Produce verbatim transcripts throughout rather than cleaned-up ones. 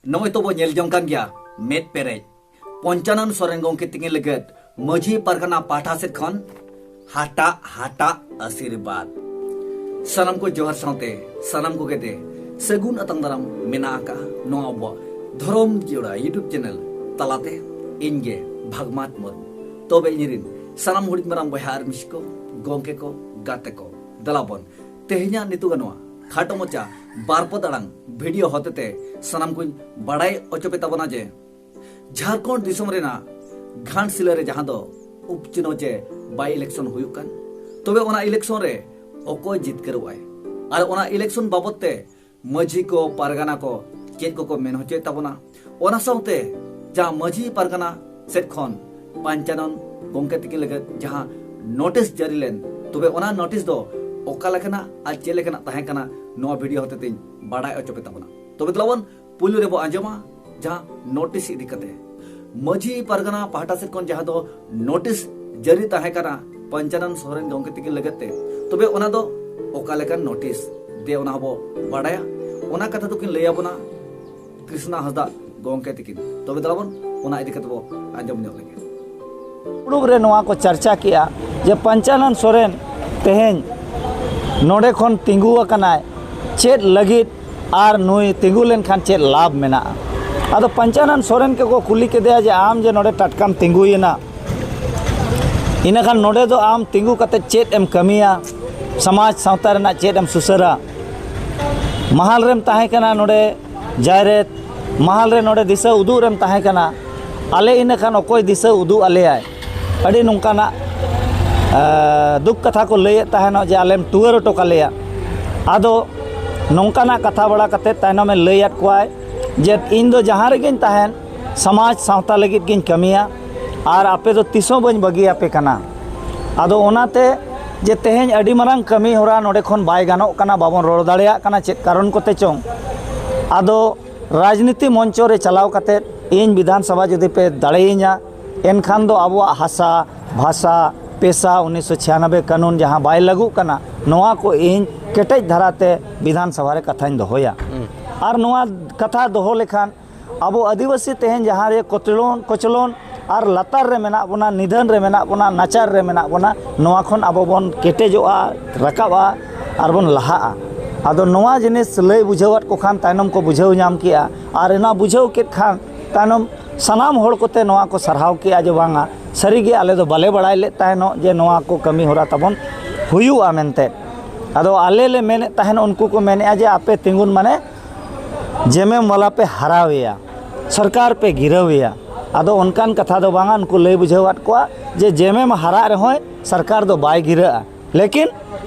ᱱᱚᱜᱼᱚᱭ ᱛᱚᱵᱚ ᱧᱮᱞ ᱡᱚᱝ ᱠᱟᱱ ᱜᱮᱭᱟ ᱢᱮᱫ ᱯᱮᱨᱮᱡ ᱯᱚᱧᱪᱟᱱᱚᱱ ᱥᱚᱨᱮᱱ ᱜᱚᱢᱠᱮ ᱛᱤᱠᱤᱱ ᱞᱟᱹᱜᱤᱫ ᱢᱟᱹᱡᱷᱤ ᱯᱟᱨᱜᱟᱱᱟ ᱯᱟᱦᱴᱟ ᱥᱮᱫ ᱠᱷᱚᱱ ᱦᱟᱴᱟᱜ ᱦᱟᱴᱟᱜ ᱟᱥᱤᱨᱵᱟᱫᱽ᱾ ᱥᱟᱱᱟᱢ ᱠᱚ ᱡᱚᱦᱟᱨ ᱥᱟᱶᱛᱮ ᱥᱟᱱᱟᱢ ᱠᱚᱜᱮ ᱛᱮ ᱥᱟᱹᱜᱩᱱ ᱟᱛᱟᱝ ᱫᱟᱨᱟᱢ ᱢᱮᱱᱟᱜ ᱟᱠᱟᱫᱼᱟ ᱱᱚᱣᱟ ᱟᱵᱚᱣᱟᱜ ᱫᱷᱚᱨᱚᱢ ᱡᱳᱲᱟ YouTube ᱪᱮᱱᱮᱞ ᱛᱟᱞᱟᱛᱮ᱾ ᱤᱧ ᱜᱮ ᱵᱷᱟᱜᱽᱢᱟᱛ ᱢᱩᱨᱢᱩ᱾ ᱛᱚᱵᱮ ᱤᱧ ᱨᱤᱱ ᱥᱟᱱᱟᱢ ᱦᱩᱰᱤᱧ ᱢᱟᱨᱟᱝ ᱵᱚᱭᱦᱟ ᱟᱨ ᱢᱤᱥᱤ ᱠᱚ, ᱜᱚᱢᱠᱮ ᱠᱚ, ᱜᱟᱛᱮ ᱠᱚ, ᱫᱮᱞᱟ ᱵᱚᱱ ᱛᱮᱦᱮᱧᱟᱜ ᱱᱤᱛᱚᱜ ᱱᱚᱣᱟ ᱠᱷᱟᱴᱚ ᱢᱟᱪᱟ ᱵᱟᱨ ᱯᱚᱫ ᱟᱲᱟᱝ ᱵᱷᱤᱰᱤᱭᱳ ᱦᱚᱛᱮᱛᱮ ᱥᱟᱱᱟᱢ ᱠᱚᱧ ᱵᱟᱲᱟᱭ ᱦᱚᱪᱚ ᱯᱮ ᱛᱟᱵᱚᱱᱟ ᱡᱮ ᱡᱷᱟᱲᱠᱷᱚᱸᱰ ᱫᱤᱥᱚᱢ ᱨᱮᱱᱟᱜ ᱜᱷᱟᱴᱥᱤᱞᱟᱹ ᱨᱮ ᱡᱟᱦᱟᱸ ᱫᱚ ᱩᱯᱪᱩᱱᱟᱹᱣ ᱪᱮ ᱵᱟᱭ ᱤᱞᱮᱠᱥᱚᱱ ᱦᱩᱭᱩᱜ ᱠᱟᱱ, ᱛᱚᱵᱮ ᱚᱱᱟ ᱤᱞᱮᱠᱥᱚᱱ ᱨᱮ ᱚᱠᱚᱭ ᱡᱤᱛᱠᱟᱹᱨᱚᱜ ᱟᱭ ᱟᱨ ᱚᱱᱟ ᱤᱞᱮᱠᱥᱚᱱ ᱵᱟᱵᱚᱛ ᱛᱮ ᱢᱟᱹᱡᱷᱤ ᱠᱚ ᱯᱟᱨᱜᱟᱱᱟ ᱠᱚ ᱪᱮᱫ ᱠᱚᱠᱚ ᱢᱮᱱ ᱦᱚᱪᱚᱭᱮᱫ ᱛᱟᱵᱚᱱᱟ, ᱚᱱᱟ ᱥᱟᱶᱛᱮ ᱡᱟᱦᱟᱸ ᱢᱟᱹᱡᱷᱤ ᱯᱟᱨᱜᱟᱱᱟ ᱥᱮᱫ ᱠᱷᱚᱱ ᱯᱟᱧᱪᱟᱱᱚᱱ ᱜᱚᱢᱠᱮ ᱛᱤᱠᱤᱱ ᱞᱟᱹᱜᱤᱫ ᱡᱟᱦᱟᱸ ᱱᱳᱴᱤᱥ ᱡᱟᱹᱨᱤ ᱞᱮᱱ, ᱛᱚᱵᱮ ᱚᱱᱟ ᱱᱳᱴᱤᱥ ᱫᱚ ᱚᱠᱟ ᱞᱮᱠᱟᱱᱟᱜ ᱟᱨ ᱪᱮᱫ ᱞᱮᱠᱟᱱᱟᱜ ᱛᱟᱦᱮᱸ ᱠᱟᱱᱟ, ᱱᱚᱣᱟ ᱵᱷᱤᱰᱤᱭᱳ ᱦᱚᱛᱮᱛᱮᱧ ᱵᱟᱲᱟᱭ ᱦᱚᱪᱚ ᱯᱮ ᱛᱟᱵᱚᱱᱟ᱾ ᱛᱚᱵᱮ ᱫᱮᱞᱟ ᱵᱚᱱ ᱯᱩᱭᱞᱩ ᱨᱮᱵᱚ ᱟᱸᱡᱚᱢᱟ ᱡᱟᱦᱟᱸ ᱱᱳᱴᱤᱥ ᱤᱫᱤ ᱠᱟᱛᱮ ᱢᱟᱹᱡᱷᱤ ᱯᱟᱨᱜᱟᱱᱟ ᱯᱟᱦᱴᱟ ᱥᱮᱫ ᱠᱷᱚᱱ ᱡᱟᱦᱟᱸ ᱫᱚ ᱱᱳᱴᱤᱥ ᱡᱟᱹᱨᱤ ᱛᱟᱦᱮᱸ ᱠᱟᱱᱟ ᱯᱚᱧᱪᱟᱱᱚᱱ ᱥᱚᱨᱮᱱ ᱜᱚᱢᱠᱮ ᱛᱤᱠᱤᱱ ᱞᱟᱹᱜᱤᱫ ᱛᱮ, ᱛᱚᱵᱮ ᱚᱱᱟ ᱫᱚ ᱚᱠᱟ ᱞᱮᱠᱟᱱ ᱱᱳᱴᱤᱥ ᱫᱮ ᱚᱱᱟ ᱦᱚᱸᱵᱚ ᱵᱟᱲᱟᱭᱟ᱾ ᱚᱱᱟ ᱠᱟᱛᱷᱟ ᱫᱚᱠᱤᱱ ᱞᱟᱹᱭ ᱟᱵᱚᱱᱟ ᱠᱨᱤᱥᱱᱟ ᱦᱟᱸᱥᱫᱟ ᱜᱚᱢᱠᱮ ᱛᱤᱠᱤᱱ᱾ ᱛᱚᱵᱮ ᱫᱮᱞᱟ ᱵᱚᱱ ᱚᱱᱟ ᱤᱫᱤ ᱠᱟᱛᱮ ᱵᱚ ᱟᱸᱡᱚᱢ ᱧᱚᱜ ᱞᱮᱜᱮ᱾ ᱫᱩᱲᱩᱵ ᱨᱮ ᱱᱚᱣᱟ ᱠᱚ ᱪᱟᱨᱪᱟ ᱠᱮᱜᱼᱟ ᱡᱮ ᱯᱚᱧᱪᱟᱱᱚᱱ ᱥᱚᱨᱮᱱ ᱛᱮᱦᱮᱧ ᱱᱚᱰᱮ ᱠᱷᱚᱱ ᱛᱤᱸᱜᱩ ᱟᱠᱟᱱᱟᱭ, ᱪᱮᱫ ᱞᱟᱹᱜᱤᱫ ᱟᱨ ᱱᱩᱭ ᱛᱤᱸᱜᱩ ᱞᱮᱱᱠᱷᱟᱱ ᱪᱮᱫ ᱞᱟᱵᱷ ᱢᱮᱱᱟᱜᱼᱟ᱾ ᱟᱫᱚ ᱯᱚᱧᱪᱟᱱᱚᱱ ᱥᱚᱨᱮᱱ ᱠᱚᱠᱚ ᱠᱩᱞᱤ ᱠᱮᱫᱮᱭᱟ ᱡᱮ ᱟᱢ ᱡᱮ ᱱᱚᱰᱮ ᱴᱟᱴᱠᱟᱢ ᱛᱤᱸᱜᱩᱭᱮᱱᱟ, ᱤᱱᱟᱹᱠᱷᱟᱱ ᱱᱚᱰᱮ ᱫᱚ ᱟᱢ ᱛᱤᱸᱜᱩ ᱠᱟᱛᱮ ᱪᱮᱫ ᱮᱢ ᱠᱟᱹᱢᱤᱭᱟ, ᱥᱚᱢᱟᱡᱽ ᱥᱟᱶᱛᱟ ᱨᱮᱱᱟᱜ ᱪᱮᱫ ᱮᱢ ᱥᱩᱥᱟᱹᱨᱟ? ᱢᱟᱦᱟᱞ ᱨᱮᱢ ᱛᱟᱦᱮᱸ ᱠᱟᱱᱟ, ᱱᱚᱰᱮ ᱡᱟᱭᱨᱮᱛ ᱢᱟᱦᱟᱞ ᱨᱮ ᱱᱚᱰᱮ ᱫᱤᱥᱟᱹ ᱩᱫᱩᱜ ᱨᱮᱢ ᱛᱟᱦᱮᱸ ᱠᱟᱱᱟ, ᱟᱞᱮ ᱤᱱᱟᱹ ᱠᱷᱟᱱ ᱚᱠᱚᱭ ᱫᱤᱥᱟᱹ ᱩᱫᱩᱜ ᱟᱞᱮᱭᱟᱭ? ᱟᱹᱰᱤ ᱱᱚᱝᱠᱟᱱᱟᱜ ᱫᱩᱠ ᱠᱟᱛᱷᱟ ᱠᱚ ᱞᱟᱹᱭᱮᱫ ᱛᱟᱦᱮᱱᱚᱜ ᱡᱮ ᱟᱞᱮᱢ ᱴᱩᱣᱟᱹᱨ ᱦᱚᱴᱚ ᱠᱟᱞᱮᱭᱟ᱾ ᱟᱫᱚ ᱱᱚᱝᱠᱟᱱᱟᱜ ᱠᱟᱛᱷᱟ ᱵᱟᱲᱟ ᱠᱟᱛᱮ ᱛᱟᱭᱱᱚᱢᱮ ᱞᱟᱹᱭᱟᱫ ᱠᱚᱣᱟᱭ ᱡᱮ ᱤᱧ ᱫᱚ ᱡᱟᱦᱟᱸ ᱨᱮᱜᱮᱧ ᱛᱟᱦᱮᱱ ᱥᱚᱢᱟᱡᱽ ᱥᱟᱶᱛᱟ ᱞᱟᱹᱜᱤᱫ ᱜᱤᱧ ᱠᱟᱹᱢᱤᱭᱟ ᱟᱨ ᱟᱯᱮ ᱫᱚ ᱛᱤᱥ ᱦᱚᱸ ᱵᱟᱹᱧ ᱵᱟᱹᱜᱤᱭᱟᱯᱮ ᱠᱟᱱᱟ᱾ ᱟᱫᱚ ᱚᱱᱟᱛᱮ ᱡᱮ ᱛᱮᱦᱮᱧ ᱟᱹᱰᱤ ᱢᱟᱨᱟᱝ ᱠᱟᱹᱢᱤ ᱦᱚᱨᱟ ᱱᱚᱰᱮ ᱠᱷᱚᱱ ᱵᱟᱭ ᱜᱟᱱᱚᱜ ᱠᱟᱱᱟ, ᱵᱟᱵᱚᱱ ᱨᱚᱲ ᱫᱟᱲᱮᱭᱟᱜ ᱠᱟᱱᱟ ᱪᱮᱫ ᱠᱟᱨᱚᱱ ᱠᱚᱛᱮ ᱪᱚᱝ᱾ ᱟᱫᱚ ᱨᱟᱡᱽᱱᱤᱛᱤ ᱢᱚᱧᱪᱚ ᱨᱮ ᱪᱟᱞᱟᱣ ᱠᱟᱛᱮ ᱤᱧ ᱵᱤᱫᱷᱟᱱ ᱥᱚᱵᱷᱟ ᱡᱩᱫᱤ ᱯᱮ ᱫᱟᱲᱮᱭᱟᱹᱧᱟ, ᱮᱱᱠᱷᱟᱱ ᱫᱚ ᱟᱵᱚᱣᱟᱜ ᱦᱟᱥᱟ, ᱵᱷᱟᱥᱟ, ᱯᱮᱥᱟ ᱩᱱᱤᱥᱥᱚ ᱪᱷᱤᱭᱟᱱᱚᱵᱵᱳᱭ ᱠᱟᱹᱱᱩᱱ ᱡᱟᱦᱟᱸ ᱵᱟᱭ ᱞᱟᱹᱜᱩᱜ ᱠᱟᱱᱟ, ᱱᱚᱣᱟ ᱠᱚ ᱤᱧ ᱠᱮᱴᱮᱡ ᱫᱷᱟᱨᱟᱛᱮ ᱵᱤᱫᱷᱟᱱ ᱥᱚᱵᱷᱟ ᱨᱮ ᱠᱟᱛᱷᱟᱧ ᱫᱚᱦᱚᱭᱟ᱾ ᱟᱨ ᱱᱚᱣᱟ ᱠᱟᱛᱷᱟ ᱫᱚᱦᱚ ᱞᱮᱠᱷᱟᱱ ᱟᱵᱚ ᱟᱹᱫᱤᱵᱟᱹᱥᱤ ᱛᱮᱦᱮᱧ ᱡᱟᱦᱟᱸ ᱨᱮ ᱠᱚᱪᱞᱚᱱ ᱠᱚᱪᱞᱚᱱ ᱟᱨ ᱞᱟᱛᱟᱨ ᱨᱮ ᱢᱮᱱᱟᱜ ᱵᱚᱱᱟ, ᱱᱤᱫᱷᱟᱹᱱ ᱨᱮ ᱢᱮᱱᱟᱜ ᱵᱚᱱᱟ, ᱱᱟᱪᱟᱨ ᱨᱮ ᱢᱮᱱᱟᱜ ᱵᱚᱱᱟ, ᱱᱚᱣᱟ ᱠᱷᱚᱱ ᱟᱵᱚ ᱵᱚᱱ ᱠᱮᱴᱮᱡᱚᱜᱼᱟ, ᱨᱟᱠᱟᱵᱼᱟ ᱟᱨ ᱵᱚᱱ ᱞᱟᱦᱟᱜᱼᱟ᱾ ᱟᱫᱚ ᱱᱚᱣᱟ ᱡᱤᱱᱤᱥ ᱞᱟᱹᱭ ᱵᱩᱡᱷᱟᱹᱣᱟᱫ ᱠᱚ ᱠᱷᱟᱱ ᱛᱟᱭᱱᱚᱢ ᱠᱚ ᱵᱩᱡᱷᱟᱹᱣ ᱧᱟᱢ ᱠᱮᱜᱼᱟ, ᱟᱨ ᱚᱱᱟ ᱵᱩᱡᱷᱟᱹᱣ ᱠᱮᱫ ᱠᱷᱟᱱ ᱛᱟᱭᱱᱚᱢ ᱥᱟᱱᱟᱢ ᱦᱚᱲ ᱠᱚᱛᱮ ᱱᱚᱣᱟ ᱠᱚ ᱥᱟᱨᱦᱟᱣ ᱠᱮᱜᱼᱟ ᱡᱮ ᱵᱟᱝᱟ, ᱥᱟᱹᱨᱤᱜᱮ ᱟᱞᱮ ᱫᱚ ᱵᱟᱞᱮ ᱵᱟᱲᱟᱭ ᱞᱮᱫ ᱛᱟᱦᱮᱱᱚᱜ ᱡᱮ ᱱᱚᱣᱟ ᱠᱚ ᱠᱟᱹᱢᱤ ᱦᱚᱨᱟ ᱛᱟᱵᱚᱱ ᱦᱩᱭᱩᱜᱼᱟ ᱢᱮᱱᱛᱮ᱾ ᱟᱫᱚ ᱟᱞᱮ ᱞᱮ ᱢᱮᱱᱮᱫ ᱛᱟᱦᱮᱱ, ᱩᱱᱠᱩ ᱠᱚ ᱢᱮᱱᱮᱫᱼᱟ ᱡᱮ ᱟᱯᱮ ᱛᱤᱸᱜᱩᱱ ᱢᱟᱱᱮ ᱡᱮᱢᱮᱢ ᱵᱟᱞᱟ ᱯᱮ ᱦᱟᱨᱟᱣᱮᱭᱟ, ᱥᱚᱨᱠᱟᱨ ᱯᱮ ᱜᱤᱨᱟᱹᱣᱮᱭᱟ᱾ ᱟᱫᱚ ᱚᱱᱠᱟᱱ ᱠᱟᱛᱷᱟ ᱫᱚ ᱵᱟᱝᱟ, ᱩᱱᱠᱩ ᱞᱟᱹᱭ ᱵᱩᱡᱷᱟᱹᱣᱟᱫ ᱠᱚᱣᱟ ᱡᱮ ᱡᱮᱢᱮᱢ ᱦᱟᱨᱟᱜ ᱨᱮᱦᱚᱸᱭ ᱥᱚᱨᱠᱟᱨ ᱫᱚ ᱵᱟᱭ ᱜᱤᱨᱟᱹᱜᱼᱟ, ᱞᱮᱠᱤᱱ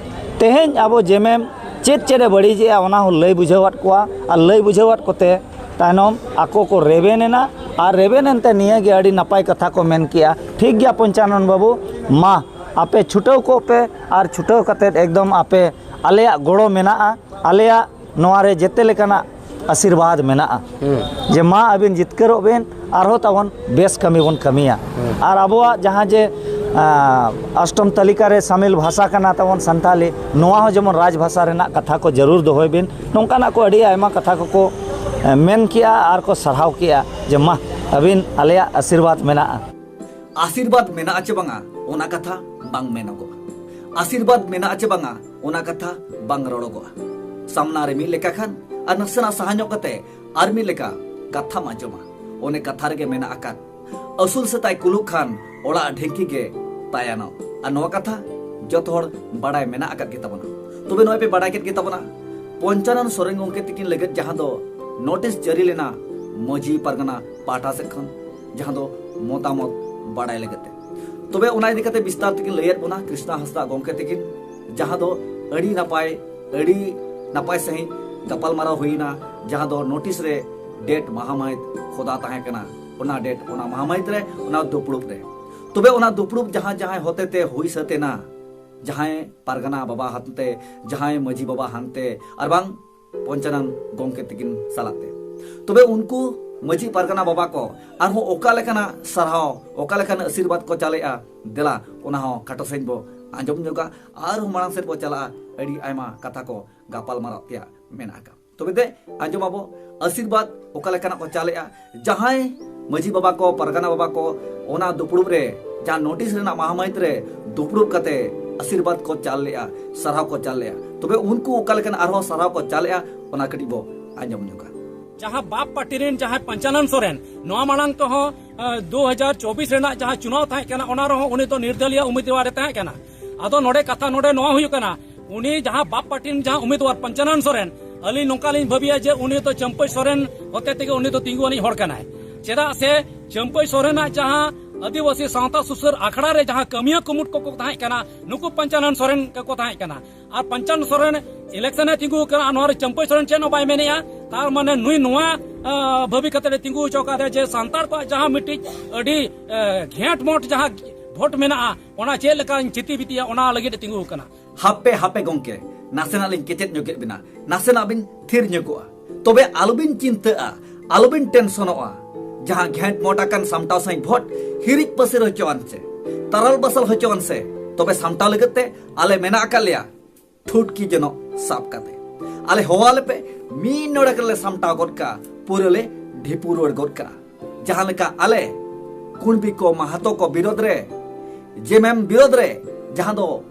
ᱛᱮᱦᱮᱧ ᱟᱵᱚ ᱡᱮᱢᱮᱢ ᱪᱮᱫ ᱪᱮᱫ ᱮ ᱵᱟᱹᱲᱤᱡᱮᱜᱼᱟ ᱚᱱᱟ ᱦᱚᱸ ᱞᱟᱹᱭ ᱵᱩᱡᱷᱟᱹᱣᱟᱫ ᱠᱚᱣᱟ, ᱟᱨ ᱞᱟᱹᱭ ᱵᱩᱡᱷᱟᱹᱣᱟᱫ ᱠᱚᱛᱮ ᱛᱟᱭᱱᱚᱢ ᱟᱠᱚ ᱠᱚ ᱨᱮᱵᱮᱱ ᱮᱱᱟ, ᱟᱨ ᱨᱮᱵᱮᱱ ᱮᱱᱛᱮ ᱱᱤᱭᱟᱹ ᱜᱮ ᱟᱹᱰᱤ ᱱᱟᱯᱟᱭ ᱠᱟᱛᱷᱟ ᱠᱚ ᱢᱮᱱ ᱠᱮᱜᱼᱟ, ᱴᱷᱤᱠ ᱜᱮᱭᱟ ᱯᱚᱧᱪᱟᱱᱚᱱ ᱵᱟᱹᱵᱩ, ᱢᱟ ᱟᱯᱮ ᱪᱷᱩᱴᱟᱹᱣ ᱠᱚᱜ ᱯᱮ, ᱟᱨ ᱪᱷᱩᱴᱟᱹᱣ ᱠᱟᱛᱮᱫ ᱮᱠᱫᱚᱢ ᱟᱯᱮ ᱟᱞᱮᱭᱟᱜ ᱜᱚᱲᱚ ᱢᱮᱱᱟᱜᱼᱟ, ᱟᱞᱮᱭᱟᱜ ᱱᱚᱣᱟ ᱨᱮ ᱡᱮᱛᱮ ᱞᱮᱠᱟᱱᱟᱜ ᱟᱥᱤᱨᱵᱟᱫᱽ ᱢᱮᱱᱟᱜᱼᱟ᱾ ᱡᱮ ᱢᱟ ᱟᱹᱵᱤᱱ ᱡᱤᱛᱠᱟᱹᱨᱚᱜ ᱵᱤᱱ, ᱟᱨᱦᱚᱸ ᱛᱟᱵᱚᱱ ᱵᱮᱥ ᱠᱟᱹᱢᱤ ᱵᱚᱱ ᱠᱟᱹᱢᱤᱭᱟ᱾ ᱟᱨ ᱟᱵᱚᱣᱟᱜ ᱡᱟᱦᱟᱸ ᱡᱮ ᱟᱸ, ᱚᱥᱴᱚᱢ ᱛᱟᱹᱞᱤᱠᱟ ᱨᱮ ᱥᱟᱢᱤᱞ ᱵᱷᱟᱥᱟ ᱠᱟᱱᱟ ᱛᱟᱵᱚᱱ ᱥᱟᱱᱛᱟᱞᱤ, ᱱᱚᱣᱟ ᱦᱚᱸ ᱡᱮᱢᱚᱱ ᱨᱟᱡᱽ ᱵᱷᱟᱥᱟ ᱨᱮᱱᱟᱜ ᱠᱟᱛᱷᱟ ᱠᱚ ᱡᱟᱹᱨᱩᱲ ᱫᱚᱦᱚᱭ ᱵᱤᱱ᱾ ᱱᱚᱝᱠᱟᱱᱟᱜ ᱠᱚ ᱟᱹᱰᱤ ᱟᱭᱢᱟ ᱠᱟᱛᱷᱟ ᱠᱚᱠᱚ ᱮ, ᱢᱮᱱ ᱠᱮᱜᱼᱟ ᱟᱨ ᱠᱚ ᱥᱟᱨᱦᱟᱣ ᱠᱮᱜᱼᱟ ᱡᱮ ᱢᱟ ᱟᱹᱵᱤᱱ ᱟᱞᱮᱭᱟᱜ ᱟᱥᱤᱨᱵᱟᱫᱽ ᱢᱮᱱᱟᱜᱼᱟ᱾ ᱟᱥᱤᱨᱵᱟᱫᱽ ᱢᱮᱱᱟᱜᱼᱟ ᱪᱮ ᱵᱟᱝᱟ, ᱚᱱᱟ ᱠᱟᱛᱷᱟ ᱵᱟᱝ ᱢᱮᱱᱚᱜᱚᱜᱼᱟ᱾ ᱟᱥᱤᱨᱵᱟᱫᱽ ᱢᱮᱱᱟᱜᱼᱟ ᱪᱮ ᱵᱟᱝᱟ, ᱚᱱᱟ ᱠᱟᱛᱷᱟ ᱵᱟᱝ ᱨᱚᱲᱚᱜᱚᱜᱼᱟ᱾ ᱥᱟᱢᱱᱟ ᱨᱮ ᱢᱤᱫ ᱞᱮᱠᱟ ᱠᱷᱟᱱ ᱟᱨ ᱱᱟᱥᱮᱱᱟᱜ ᱥᱟᱦᱟ ᱧᱚᱜ ᱠᱟᱛᱮ ᱟᱨ ᱢᱤᱫ ᱞᱮᱠᱟ ᱠᱟᱛᱷᱟᱢ ᱟᱸᱡᱚᱢᱟ᱾ ᱚᱱᱮ ᱠᱟᱛᱷᱟ ᱨᱮᱜᱮ ᱢᱮᱱᱟᱜ ᱟᱠᱟᱫ, ᱟᱹᱥᱩᱞ ᱥᱮᱛᱟᱭ ᱠᱩᱞᱩᱜ ᱠᱷᱟᱱ ᱚᱲᱟᱜ ᱰᱷᱤᱝᱠᱤ ᱜᱮ ᱛᱟᱭᱟᱱᱚᱜ᱾ ᱟᱨ ᱱᱚᱣᱟ ᱠᱟᱛᱷᱟ ᱡᱚᱛᱚ ᱦᱚᱲ ᱵᱟᱲᱟᱭ ᱢᱮᱱᱟᱜ ᱟᱠᱟᱫ ᱜᱮ ᱛᱟᱵᱚᱱᱟ᱾ ᱛᱚᱵᱮ ᱱᱚᱜᱼᱚᱭ ᱯᱮ ᱵᱟᱲᱟᱭ ᱠᱮᱫ ᱜᱮ ᱛᱟᱵᱚᱱᱟ, ᱯᱚᱧᱪᱟᱱᱚᱱ ᱥᱚᱨᱮᱱ ᱜᱚᱢᱠᱮ ᱛᱤᱠᱤᱱ ᱞᱟᱹᱜᱤᱫ ᱡᱟᱦᱟᱸ ᱫᱚ ᱱᱳᱴᱤᱥ ᱡᱟᱹᱨᱤ ᱞᱮᱱᱟ ᱢᱟᱹᱡᱷᱤ ᱯᱟᱨᱜᱟᱱᱟ ᱯᱟᱦᱴᱟ ᱥᱮᱫ ᱠᱷᱚᱱ, ᱡᱟᱦᱟᱸ ᱫᱚ ᱢᱚᱛᱟᱢᱚᱛ ᱵᱟᱲᱟᱭ ᱞᱟᱹᱜᱤᱫ ᱛᱮ᱾ ᱛᱚᱵᱮ ᱚᱱᱟ ᱤᱫᱤ ᱠᱟᱛᱮ ᱵᱤᱥᱛᱟᱨ ᱛᱮᱠᱤᱱ ᱞᱟᱹᱭᱟᱫ ᱵᱚᱱᱟ ᱠᱨᱤᱥᱱᱟ ᱦᱟᱸᱥᱫᱟ ᱜᱚᱢᱠᱮ ᱛᱤᱠᱤᱱ, ᱡᱟᱦᱟᱸ ᱫᱚ ᱟᱹᱰᱤ ᱱᱟᱯᱟᱭ, ᱟᱹᱰᱤ ᱱᱟᱯᱟᱭ ᱥᱟᱺᱦᱤᱡ ᱜᱟᱯᱟᱞᱢᱟᱨᱟᱣ ᱦᱩᱭᱱᱟ, ᱡᱟᱦᱟᱸ ᱫᱚ ᱱᱳᱴᱤᱥ ᱨᱮ ᱰᱮᱴ ᱢᱟᱦᱟ ᱢᱟᱹᱦᱤᱛ ᱠᱷᱚᱫᱟ ᱛᱟᱦᱮᱸ ᱠᱟᱱᱟ, ᱚᱱᱟ ᱰᱮᱴ, ᱚᱱᱟ ᱢᱟᱦᱟ ᱢᱟᱹᱦᱤᱛ ᱨᱮ ᱚᱱᱟ ᱫᱩᱯᱲᱩᱵ ᱨᱮ᱾ ᱛᱚᱵᱮ ᱚᱱᱟ ᱫᱩᱯᱲᱩᱵ ᱡᱟᱦᱟᱸ ᱡᱟᱦᱟᱸᱭ ᱦᱚᱛᱮ ᱛᱮ ᱦᱩᱭ ᱥᱟᱹᱛ ᱮᱱᱟ, ᱡᱟᱦᱟᱸᱭ ᱯᱟᱨᱜᱟᱱᱟ ᱵᱟᱵᱟ ᱦᱟᱱᱛᱮ, ᱡᱟᱦᱟᱸᱭ ᱢᱟᱹᱡᱷᱤ ᱵᱟᱵᱟ ᱦᱟᱱᱛᱮ, ᱟᱨ ᱵᱟᱝ ᱯᱚᱧᱪᱟᱱᱚᱱ ᱜᱚᱢᱠᱮ ᱛᱤᱠᱤᱱ ᱥᱟᱞᱟᱜ ᱛᱮ᱾ ᱛᱚᱵᱮ ᱩᱱᱠᱩ ᱢᱟᱹᱡᱷᱤ ᱯᱟᱨᱜᱟᱱᱟ ᱵᱟᱵᱟ ᱠᱚ ᱟᱨᱦᱚᱸ ᱚᱠᱟ ᱞᱮᱠᱟᱱᱟᱜ ᱥᱟᱨᱦᱟᱣ, ᱚᱠᱟ ᱞᱮᱠᱟᱱ ᱟᱥᱤᱨᱵᱟᱫᱽ ᱠᱚ ᱪᱟᱞᱮᱜᱼᱟ, ᱫᱮᱞᱟ ᱚᱱᱟ ᱦᱚᱸ ᱠᱷᱟᱴᱚ ᱥᱟᱺᱦᱤᱡ ᱵᱚ ᱟᱸᱡᱚᱢ ᱧᱚᱜᱟ᱾ ᱟᱨᱦᱚᱸ ᱢᱟᱲᱟᱝ ᱥᱮᱫ ᱵᱚ ᱪᱟᱞᱟᱜᱼᱟ, ᱟᱹᱰᱤ ᱟᱭᱢᱟ ᱠᱟᱛᱷᱟ ᱠᱚ ᱜᱟᱯᱟᱞ ᱢᱟᱨᱟᱣ ᱛᱮᱭᱟᱜ ᱢᱮᱱᱟᱜ ᱟᱠᱟᱫ᱾ ᱛᱚᱵᱮ ᱫᱮ, ᱟᱸᱡᱚᱢ ᱟᱵᱚ ᱟᱥᱤᱨᱵᱟᱫᱽ ᱚᱠᱟ ᱞᱮᱠᱟᱱᱟᱜ ᱠᱚ ᱪᱟᱞᱮᱜᱼᱟ᱾ ᱡᱟᱦᱟᱸᱭ ᱢᱟᱹᱡᱷᱤ ᱵᱟᱵᱟ ᱠᱚ, ᱯᱟᱨᱜᱟᱱᱟ ᱵᱟᱵᱟ ᱠᱚ, ᱚᱱᱟ ᱫᱩᱯᱲᱩᱵ ᱨᱮ, ᱡᱟᱦᱟᱸ ᱱᱳᱴᱤᱥ ᱨᱮᱱᱟᱜ ᱢᱟᱦᱟ ᱢᱟᱹᱦᱤᱛ ᱨᱮ ᱫᱩᱯᱲᱩᱵ ᱠᱟᱛᱮ ᱟᱥᱤᱨᱵᱟᱫᱽ ᱠᱚ ᱪᱟᱞ ᱞᱮᱜᱼᱟ, ᱥᱟᱨᱦᱟᱣ ᱠᱚ ᱪᱟᱞ ᱞᱮᱜᱼᱟ, ᱛᱚᱵᱮ ᱩᱱᱠᱩ ᱚᱠᱟ ᱞᱮᱠᱟᱱ ᱟᱨᱦᱚᱸ ᱥᱟᱨᱦᱟᱣ ᱠᱚ ᱪᱟᱞᱮᱜᱼᱟ, ᱚᱱᱟ ᱠᱟᱹᱴᱤᱡ ᱵᱚ ᱟᱸᱡᱚᱢ ᱧᱚᱜᱟ᱾ ᱡᱟᱦᱟᱸ ᱵᱟᱯ ᱯᱟᱨᱴᱤ ᱨᱮᱱ ᱡᱟᱦᱟᱸᱭ ᱯᱚᱧᱪᱟᱱᱚᱱ ᱥᱚᱨᱮᱱ, ᱱᱚᱣᱟ ᱢᱟᱲᱟᱝ ᱛᱮᱦᱚᱸ, ᱟᱸ, ᱫᱩ ᱦᱟᱡᱟᱨ ᱪᱚᱵᱵᱤᱥ ᱨᱮᱱᱟᱜ ᱡᱟᱦᱟᱸ ᱪᱩᱱᱟᱣ ᱛᱟᱦᱮᱸ ᱠᱟᱱᱟ, ᱚᱱᱟ ᱨᱮᱦᱚᱸ ᱩᱱᱤ ᱫᱚ ᱱᱤᱨᱫᱚᱞᱤᱭᱟ ᱩᱢᱤᱫᱣᱟᱨ ᱮ ᱛᱟᱦᱮᱸ ᱠᱟᱱᱟ᱾ ᱟᱫᱚ ᱱᱚᱰᱮ ᱠᱟᱛᱷᱟ ᱱᱚᱰᱮ ᱱᱚᱣᱟ ᱦᱩᱭᱩᱜ ᱠᱟᱱᱟ, ᱩᱱᱤ ᱡᱟᱦᱟᱸ ᱵᱟᱯ ᱯᱟᱨᱴᱤ ᱨᱮᱱ ᱡᱟᱦᱟᱸ ᱩᱢᱤᱫᱣᱟᱨ ᱯᱚᱧᱪᱟᱱᱚᱱ ᱥᱚᱨᱮᱱ, ᱟᱹᱞᱤᱧ ᱱᱚᱝᱠᱟ ᱞᱤᱧ ᱵᱷᱟᱹᱵᱤᱭᱟ ᱡᱮ ᱩᱱᱤ ᱫᱚ ᱪᱟᱹᱢᱯᱟᱹᱭ ᱥᱚᱨᱮᱱ ᱦᱚᱛᱮ ᱛᱮᱜᱮ ᱩᱱᱤ ᱫᱚ ᱛᱤᱸᱜᱩ ᱟᱹᱱᱤᱡ ᱦᱚᱲ ᱠᱟᱱᱟᱭ᱾ ᱪᱮᱫᱟᱜ ᱥᱮ ᱪᱟᱹᱢᱯᱟᱹᱭ ᱥᱚᱨᱮᱱᱟᱜ ᱡᱟᱦᱟᱸ ᱟᱹᱫᱤᱵᱟᱹᱥᱤ ᱥᱟᱶᱛᱟ ᱥᱩᱥᱟᱹᱨ ᱟᱠᱷᱲᱟ ᱨᱮ ᱡᱟᱦᱟᱸ ᱠᱟᱹᱢᱤᱭᱟᱹ ᱠᱩᱢᱩᱴ ᱠᱚᱠᱚ ᱛᱟᱦᱮᱸ ᱠᱟᱱᱟ, ᱱᱩᱠᱩ ᱯᱚᱧᱪᱟᱱᱚᱱ ᱥᱚᱨᱮᱱ ᱜᱮᱠᱚ ᱛᱟᱦᱮᱸ ᱠᱟᱱᱟ᱾ ᱟᱨ ᱯᱚᱧᱪᱟᱱᱚᱱ ᱥᱚᱨᱮᱱ ᱤᱞᱮᱠᱥᱚᱱ ᱮ ᱛᱤᱸᱜᱩ ᱟᱠᱟᱱᱟ, ᱟᱨ ᱱᱚᱣᱟ ᱨᱮ ᱪᱟᱹᱢᱯᱟᱹᱭ ᱥᱚᱨᱮᱱ ᱪᱮᱫ ᱦᱚᱸ ᱵᱟᱭ ᱢᱮᱱᱮᱜᱼᱟ᱾ ᱛᱟᱨ ᱢᱟᱱᱮ ᱱᱩᱭ ᱱᱚᱣᱟ, ᱟᱸ, ᱵᱷᱟᱹᱵᱤ ᱠᱟᱛᱮ ᱮ ᱛᱤᱸᱜᱩ ᱦᱚᱪᱚ ᱠᱟᱫᱟ ᱡᱮ ᱥᱟᱱᱛᱟᱲ ᱠᱚᱣᱟᱜ ᱡᱟᱦᱟᱸ ᱢᱤᱫᱴᱤᱡ ᱟᱹᱰᱤ, ᱟᱸ, ᱜᱷᱮᱸᱴ ᱢᱚᱴ ᱡᱟᱦᱟᱸ ᱵᱷᱳᱴ ᱢᱮᱱᱟᱜᱼᱟ, ᱚᱱᱟ ᱪᱮᱫ ᱞᱮᱠᱟᱧ ᱪᱤᱛᱤ ᱵᱤᱛᱤᱭᱟ, ᱚᱱᱟ ᱞᱟᱹᱜᱤᱫ ᱮ ᱛᱤᱸᱜᱩ ᱟᱠᱟᱱᱟ᱾ ᱦᱟᱯᱮ, ᱦᱟᱯᱮ ᱜᱚᱝᱠᱮ, ᱱᱟᱥᱮᱱᱟᱜ ᱞᱤᱧ ᱠᱮᱪᱮᱫ ᱧᱚᱜ ᱠᱮᱫ ᱵᱤᱱᱟ, ᱱᱟᱥᱮᱱᱟᱜ ᱵᱤᱱ ᱛᱷᱤᱨ ᱧᱚᱜᱚᱜᱼᱟ᱾ ᱛᱚᱵᱮ ᱟᱞᱚᱵᱤᱱ ᱪᱤᱱᱛᱟᱹᱜᱼᱟ, ᱟᱞᱚᱵᱤᱱ ᱴᱮᱱᱥᱚᱱᱚᱜᱼᱟ᱾ ᱡᱟᱦᱟᱸ ᱜᱷᱮᱸᱴ ᱢᱚᱴ ᱟᱠᱟᱱ ᱥᱟᱢᱴᱟᱣ ᱥᱟᱺᱦᱤᱡ ᱵᱷᱳᱴ ᱦᱤᱨᱤᱡ ᱯᱟᱹᱥᱤᱨ ᱦᱚᱪᱚᱣᱟᱱ ᱥᱮ, ᱛᱟᱨᱟᱞ ᱵᱟᱥᱟᱞ ᱦᱚᱪᱚᱣᱟᱱ ᱥᱮ, ᱛᱚᱵᱮ ᱥᱟᱢᱴᱟᱣ ᱞᱟᱹᱜᱤᱫ ᱛᱮ ᱟᱞᱮ ᱢᱮᱱᱟᱜ ᱟᱠᱟᱫ ᱞᱮᱭᱟ᱾ ᱴᱷᱩᱴᱠᱤ ᱡᱚᱱᱚᱜ ᱥᱟᱵ ᱠᱟᱛᱮ ᱟᱞᱮ ᱦᱚᱦᱚ ᱟᱞᱮ ᱯᱮ, ᱢᱤᱫ ᱱᱚᱲᱮ ᱨᱮᱞᱮ ᱥᱟᱢᱴᱟᱣ ᱜᱚᱫ ᱠᱟᱜᱼᱟ, ᱯᱩᱨᱟᱹ ᱞᱮ ᱰᱷᱤᱯᱩ ᱨᱩᱣᱟᱹᱲ ᱜᱚᱫ ᱠᱟᱜᱼᱟ᱾ ᱡᱟᱦᱟᱸ ᱞᱮᱠᱟ ᱟᱞᱮ ᱠᱩᱬᱵᱤ ᱠᱚ, ᱢᱟᱦᱟᱛᱚ ᱠᱚ ᱵᱤᱨᱳᱫᱷ ᱨᱮ, ᱡᱮᱢᱮᱢ ᱵᱤᱨᱳᱫᱷ ᱨᱮ, ᱡᱟᱦᱟᱸ ᱫᱚ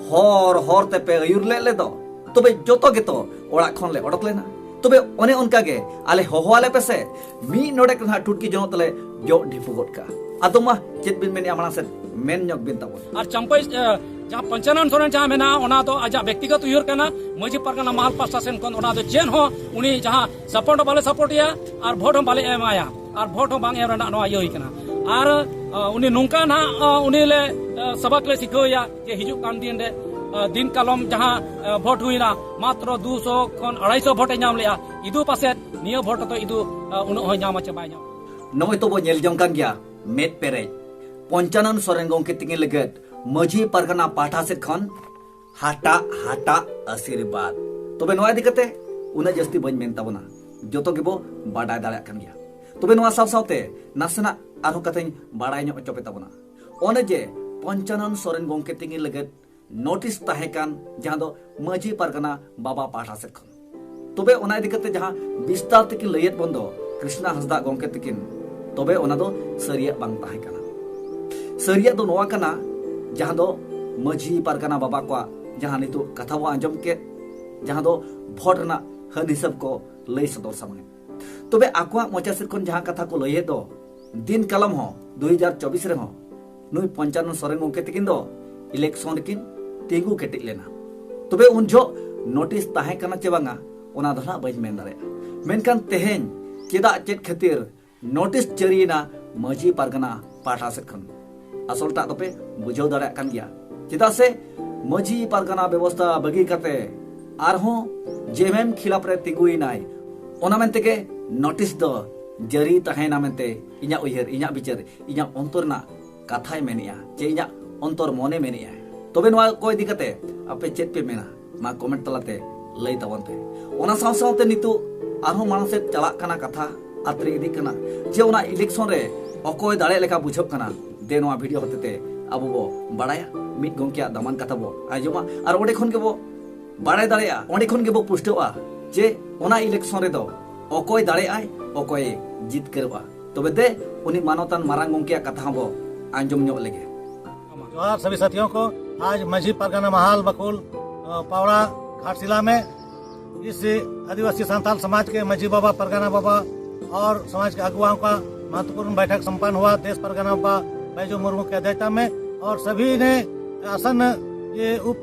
ᱦᱚᱨ ᱦᱚᱨ ᱛᱮᱯᱮ ᱟᱹᱭᱩᱨ ᱞᱮᱫ ᱞᱮᱫᱚ, ᱛᱚᱵᱮ ᱡᱚᱛᱚ ᱜᱮᱛᱚ ᱚᱲᱟᱜ ᱠᱷᱚᱱ ᱞᱮ ᱚᱰᱚᱠ ᱞᱮᱱᱟ᱾ ᱛᱚᱵᱮ ᱚᱱᱮ ᱚᱱᱠᱟ ᱜᱮ ᱟᱞᱮ ᱦᱚᱦᱚ ᱟᱞᱮ ᱯᱮᱥᱮ, ᱢᱤᱫ ᱱᱚᱰᱮ ᱱᱟᱦᱟᱜ ᱴᱩᱴᱠᱤ ᱡᱚᱱᱚᱜ ᱛᱮᱞᱮ ᱡᱚᱜ ᱰᱷᱤᱯᱩ ᱜᱚᱫ ᱠᱟᱜᱼᱟ᱾ ᱟᱫᱚ ᱢᱟ ᱪᱮᱫ ᱵᱤᱱ ᱢᱮᱱᱮᱜᱼᱟ, ᱢᱟᱲᱟᱝ ᱥᱮᱫ ᱢᱮᱱ ᱧᱚᱜ ᱵᱤᱱ ᱛᱟᱵᱚᱱ᱾ ᱟᱨ ᱪᱟᱢᱯᱟᱹᱭ, ᱮ, ᱡᱟᱦᱟᱸ ᱯᱚᱧᱪᱟᱱᱚᱱ ᱥᱚᱨᱮᱱ ᱡᱟᱦᱟᱸ ᱢᱮᱱᱟᱜᱼᱟ, ᱚᱱᱟ ᱫᱚ ᱟᱡᱟᱜ ᱵᱮᱠᱛᱤᱜᱚᱛ ᱩᱭᱦᱟᱹᱨ ᱠᱟᱱᱟ᱾ ᱢᱟᱹᱡᱷᱤ ᱯᱟᱨᱜᱟᱱᱟ ᱢᱟᱦᱟᱞ ᱯᱟᱥᱴᱟ ᱥᱮᱱ ᱠᱷᱚᱱ ᱚᱱᱟ ᱫᱚ ᱪᱮᱫ ᱦᱚᱸ ᱩᱱᱤ ᱡᱟᱦᱟᱸ ᱥᱟᱯᱳᱨᱴ ᱦᱚᱸ ᱵᱟᱞᱮ ᱥᱟᱯᱳᱨᱴ ᱮᱭᱟ ᱟᱨ ᱵᱷᱳᱴ ᱦᱚᱸ ᱵᱟᱞᱮ ᱮᱢ ᱨᱮᱱᱟᱜ ᱱᱚᱣᱟ ᱤᱭᱟᱹ ᱦᱩᱭ ᱠᱟᱱᱟ᱾ ᱟᱨ, ᱟ, ᱩᱱᱤ ᱱᱚᱝᱠᱟ ᱱᱟᱦᱟᱜ, ᱟ, ᱩᱱᱤ ᱞᱮ, ᱟ, ᱥᱟᱵᱟᱠ ᱞᱮ ᱥᱤᱠᱷᱟᱹᱣ ᱮᱭᱟ ᱡᱮ ᱦᱤᱡᱩᱜ ᱠᱟᱱ ᱫᱤᱱ ᱨᱮ, ᱟ, ᱫᱤᱱ ᱠᱟᱞᱚᱢ ᱡᱟᱦᱟᱸ, ᱟ, ᱵᱷᱳᱴ ᱦᱩᱭᱱᱟ, ᱢᱟᱛᱨᱚ ᱫᱩᱥᱚ ᱠᱷᱚᱱ ᱟᱲᱟᱭᱥᱚ ᱵᱷᱳᱴ ᱮ ᱧᱟᱢ ᱞᱮᱜᱼᱟ᱾ ᱤᱫᱩ ᱯᱟᱥᱮᱫ ᱱᱤᱭᱟᱹ ᱵᱷᱳᱴ ᱫᱚ ᱤᱫᱩ, ᱟ, ᱩᱱᱟᱹᱜ ᱦᱚᱸᱭ ᱧᱟᱢᱟ ᱪᱮ ᱵᱟᱭ ᱧᱟᱢᱟ᱾ ᱱᱚᱜᱼᱚᱭ ᱛᱚᱵᱚ ᱧᱮᱞ ᱡᱚᱝ ᱠᱟᱱ ᱜᱮᱭᱟ, ᱢᱮᱫ ᱯᱮᱨᱮᱡ ᱯᱚᱧᱪᱟᱱᱚᱱ ᱥᱚᱨᱮᱱ ᱜᱚᱢᱠᱮ ᱛᱤᱠᱤᱱ ᱞᱟᱹᱜᱤᱫ ᱢᱟᱹᱡᱷᱤ ᱯᱟᱨᱜᱟᱱᱟ ᱯᱟᱦᱴᱟ ᱥᱮᱫ ᱠᱷᱚᱱ ᱦᱟᱴᱟᱜ ᱦᱟᱴᱟᱜ ᱟᱥᱤᱨᱵᱟᱫᱽ᱾ ᱛᱚᱵᱮ ᱱᱚᱣᱟ ᱤᱫᱤ ᱠᱟᱛᱮ ᱩᱱᱟᱹᱜ ᱡᱟᱹᱥᱛᱤ ᱵᱟᱹᱧ ᱢᱮᱱ ᱛᱟᱵᱚᱱᱟ, ᱡᱚᱛᱚ ᱜᱮᱵᱚ ᱵᱟᱰᱟᱭ ᱫᱟᱲᱮᱭᱟᱜ ᱠᱟᱱ ᱜᱮᱭᱟ᱾ ᱛᱚᱵᱮ ᱱᱚᱣᱟ ᱥᱟᱶ ᱥᱟᱶᱛᱮ ᱱᱟᱥᱮᱱᱟᱜ ᱟᱨᱦᱚᱸ ᱠᱟᱛᱷᱟᱧ ᱵᱟᱲᱟᱭ ᱧᱚᱜ ᱦᱚᱪᱚ ᱯᱮ ᱛᱟᱵᱚᱱᱟ᱾ ᱚᱱᱮ ᱡᱮ ᱯᱚᱧᱪᱟᱱᱚᱱ ᱥᱚᱨᱮᱱ ᱜᱚᱢᱠᱮ ᱛᱤᱠᱤᱱ ᱞᱟᱹᱜᱤᱫ ᱱᱳᱴᱤᱥ ᱛᱟᱦᱮᱸ ᱠᱟᱱ, ᱡᱟᱦᱟᱸ ᱫᱚ ᱢᱟᱹᱡᱷᱤ ᱯᱟᱨᱜᱟᱱᱟ ᱵᱟᱵᱟ ᱯᱟᱦᱴᱟ ᱥᱮᱫ ᱠᱷᱚᱱ ᱛᱚᱵᱮ ᱚᱱᱟ ᱤᱫᱤ ᱠᱟᱛᱮ ᱡᱟᱦᱟᱸ ᱵᱤᱥᱛᱟᱨ ᱛᱮᱠᱤᱱ ᱞᱟᱹᱭᱮᱫ ᱵᱚᱱ ᱫᱚ ᱠᱨᱤᱥᱱᱟ ᱦᱟᱸᱥᱫᱟ ᱜᱚᱢᱠᱮ ᱛᱟᱹᱠᱤᱱ, ᱛᱚᱵᱮ ᱚᱱᱟ ᱫᱚ ᱥᱟᱹᱨᱤᱭᱟᱜ ᱵᱟᱝ ᱛᱟᱦᱮᱸ ᱠᱟᱱᱟ᱾ ᱥᱟᱹᱨᱤᱭᱟᱜ ᱫᱚ ᱱᱚᱣᱟ ᱠᱟᱱᱟ, ᱡᱟᱦᱟᱸ ᱫᱚ ᱢᱟᱹᱡᱷᱤ ᱯᱟᱨᱜᱟᱱᱟ ᱵᱟᱵᱟ ᱠᱚᱣᱟᱜ ᱡᱟᱦᱟᱸ ᱱᱤᱛᱚᱜ ᱠᱟᱛᱷᱟ ᱵᱚ ᱟᱸᱡᱚᱢ ᱠᱮᱫ, ᱡᱟᱦᱟᱸ ᱫᱚ ᱵᱷᱳᱴ ᱨᱮᱱᱟᱜ ᱦᱟᱹᱱ ᱦᱤᱥᱟᱹᱵ ᱠᱚ ᱞᱟᱹᱭ ᱥᱚᱫᱚᱨ ᱥᱟᱢᱟᱝ ᱮᱫ᱾ ᱛᱚᱵᱮ ᱟᱠᱚᱣᱟᱜ ᱢᱚᱪᱟ ᱥᱮᱫ ᱠᱷᱚᱱ ᱡᱟᱦᱟᱸ ᱠᱟᱛᱷᱟ ᱠᱚ ᱞᱟᱹᱭᱮᱫ ᱫᱚ, ᱫᱤᱱ ᱠᱟᱞᱚᱢ ᱦᱚᱸ ᱫᱩ ᱦᱟᱡᱟᱨ ᱪᱚᱵᱵᱤᱥ ᱨᱮᱦᱚᱸ ᱱᱩᱭ ᱯᱚᱧᱪᱟᱱᱚᱱ ᱥᱚᱨᱮᱱ ᱜᱚᱢᱠᱮ ᱛᱟᱹᱠᱤᱱ ᱫᱚ ᱤᱞᱮᱠᱥᱚᱱ ᱨᱮᱠᱤᱱ ᱛᱤᱸᱜᱩ ᱠᱮᱴᱮᱡ ᱞᱮᱱᱟ᱾ ᱛᱚᱵᱮ ᱩᱱ ᱡᱚᱦᱚᱜ ᱱᱳᱴᱤᱥ ᱛᱟᱦᱮᱸ ᱠᱟᱱᱟ ᱪᱮ ᱵᱟᱝᱟ, ᱚᱱᱟ ᱫᱚ ᱱᱟᱦᱟᱜ ᱵᱟᱹᱧ ᱢᱮᱱ ᱫᱟᱲᱮᱭᱟᱜᱼᱟ᱾ ᱢᱮᱱᱠᱷᱟᱱ ᱛᱮᱦᱮᱧ ᱪᱮᱫᱟᱜ, ᱪᱮᱫ ᱠᱷᱟᱹᱛᱤᱨ ᱱᱳᱴᱤᱥ ᱡᱟᱹᱨᱤᱭᱮᱱᱟ ᱢᱟᱹᱡᱷᱤ ᱯᱟᱨᱜᱟᱱᱟ ᱯᱟᱦᱴᱟ ᱥᱮᱫ ᱠᱷᱚᱱ? ᱟᱥᱚᱞ ᱴᱟᱜ ᱫᱚᱯᱮ ᱵᱩᱡᱷᱟᱹᱣ ᱫᱟᱲᱮᱭᱟᱜ ᱠᱟᱱ ᱜᱮᱭᱟ᱾ ᱪᱮᱫᱟᱜ ᱥᱮ ᱢᱟᱹᱡᱷᱤ ᱯᱟᱨᱜᱟᱱᱟ ᱵᱮᱵᱚᱥᱛᱷᱟ ᱵᱟᱹᱜᱤ ᱠᱟᱛᱮ ᱟᱨᱦᱚᱸ ᱡᱮᱢᱮᱢ ᱠᱷᱤᱞᱟᱯ ᱨᱮ ᱛᱤᱸᱜᱩᱭᱮᱱᱟᱭ, ᱚᱱᱟ ᱢᱮᱱ ᱛᱮᱜᱮ ᱱᱳᱴᱤᱥ ᱫᱚ ᱡᱟᱹᱨᱤ ᱛᱟᱦᱮᱸᱭᱮᱱᱟ ᱢᱮᱱᱛᱮ ᱤᱧᱟᱹᱜ ᱩᱭᱦᱟᱹᱨ, ᱤᱧᱟᱹᱜ ᱵᱤᱪᱟᱹᱨ, ᱤᱧᱟᱹᱜ ᱚᱱᱛᱚᱨ ᱨᱮᱱᱟᱜ ᱠᱟᱛᱷᱟᱭ ᱢᱮᱱᱮᱜᱼᱟ, ᱪᱮ ᱤᱧᱟᱹᱜ ᱚᱱᱛᱚᱨ ᱢᱚᱱᱮ ᱢᱮᱱᱮᱜᱼᱟᱭ᱾ ᱛᱚᱵᱮ ᱱᱚᱣᱟ ᱠᱚ ᱤᱫᱤ ᱠᱟᱛᱮ ᱟᱯᱮ ᱪᱮᱫ ᱯᱮ ᱢᱮᱱᱟ? ᱢᱟ ᱠᱚᱢᱮᱱᱴ ᱛᱟᱞᱟᱛᱮ ᱞᱟᱹᱭ ᱛᱟᱵᱚᱱ ᱯᱮ᱾ ᱚᱱᱟ ᱥᱟᱶ ᱥᱟᱶᱛᱮ ᱱᱤᱛᱚᱜ ᱟᱨᱦᱚᱸ ᱢᱟᱲᱟᱝ ᱥᱮᱫ ᱪᱟᱞᱟᱜ ᱠᱟᱱᱟ ᱠᱟᱛᱷᱟ, ᱟᱛᱨᱮ ᱤᱫᱤᱜ ᱠᱟᱱᱟ ᱡᱮ ᱚᱱᱟ ᱤᱞᱮᱠᱥᱚᱱ ᱨᱮ ᱚᱠᱚᱭ ᱫᱟᱲᱮ ᱞᱮᱠᱟ ᱵᱩᱡᱷᱟᱹᱜ ᱠᱟᱱᱟ᱾ ᱫᱮ ᱱᱚᱣᱟ ᱵᱷᱤᱰᱤᱭᱳ ᱦᱚᱛᱮᱛᱮ ᱟᱵᱚ ᱵᱚ ᱵᱟᱲᱟᱭᱟ ᱢᱤᱫ ᱜᱚᱢᱠᱮᱭᱟᱜ ᱫᱟᱢᱟᱱ ᱠᱟᱛᱷᱟ ᱵᱚ ᱟᱸᱡᱚᱢᱟ ᱟᱨ ᱚᱸᱰᱮ ᱠᱷᱚᱱ ᱜᱮᱵᱚ ᱵᱟᱲᱟᱭ ᱫᱟᱲᱮᱭᱟᱜᱼᱟ, ᱚᱸᱰᱮ ᱠᱷᱚᱱ ᱜᱮᱵᱚ ᱯᱩᱥᱴᱟᱹᱣᱟ ᱡᱮ ᱚᱱᱟ ᱤᱞᱮᱠᱥᱚᱱ ᱨᱮᱫᱚ ᱚᱠᱚᱭ ᱫᱟᱲᱮᱭᱟᱜᱼᱟᱭ, ᱚᱠᱚᱭᱮ ᱡᱤᱛᱠᱟᱹᱨᱚᱜᱼᱟ᱾ ᱛᱚᱵᱮ ᱫᱮ ᱩᱱᱤ ᱢᱟᱱᱚᱛᱟᱱ ᱢᱟᱨᱟᱝ ᱜᱚᱢᱠᱮᱭᱟᱜ ᱠᱟᱛᱷᱟ ᱦᱚᱸᱵᱚ ᱟᱸᱡᱚᱢ ᱧᱚᱜ ᱞᱮᱜᱮ᱾ जोहार सभी साथियों को। आज मझी परगना महाल बकुल, अ, पावड़ा घाटशिला में इस आदिवासी संताल समाज के मझी बाबा, परगना बाबा और समाज के अगुवाओं का महत्वपूर्ण बैठक संपन्न हुआ देश परगना बाबा बैजू मुर्मू की अध्यक्षता में। और सभी ने आसन्न ये उप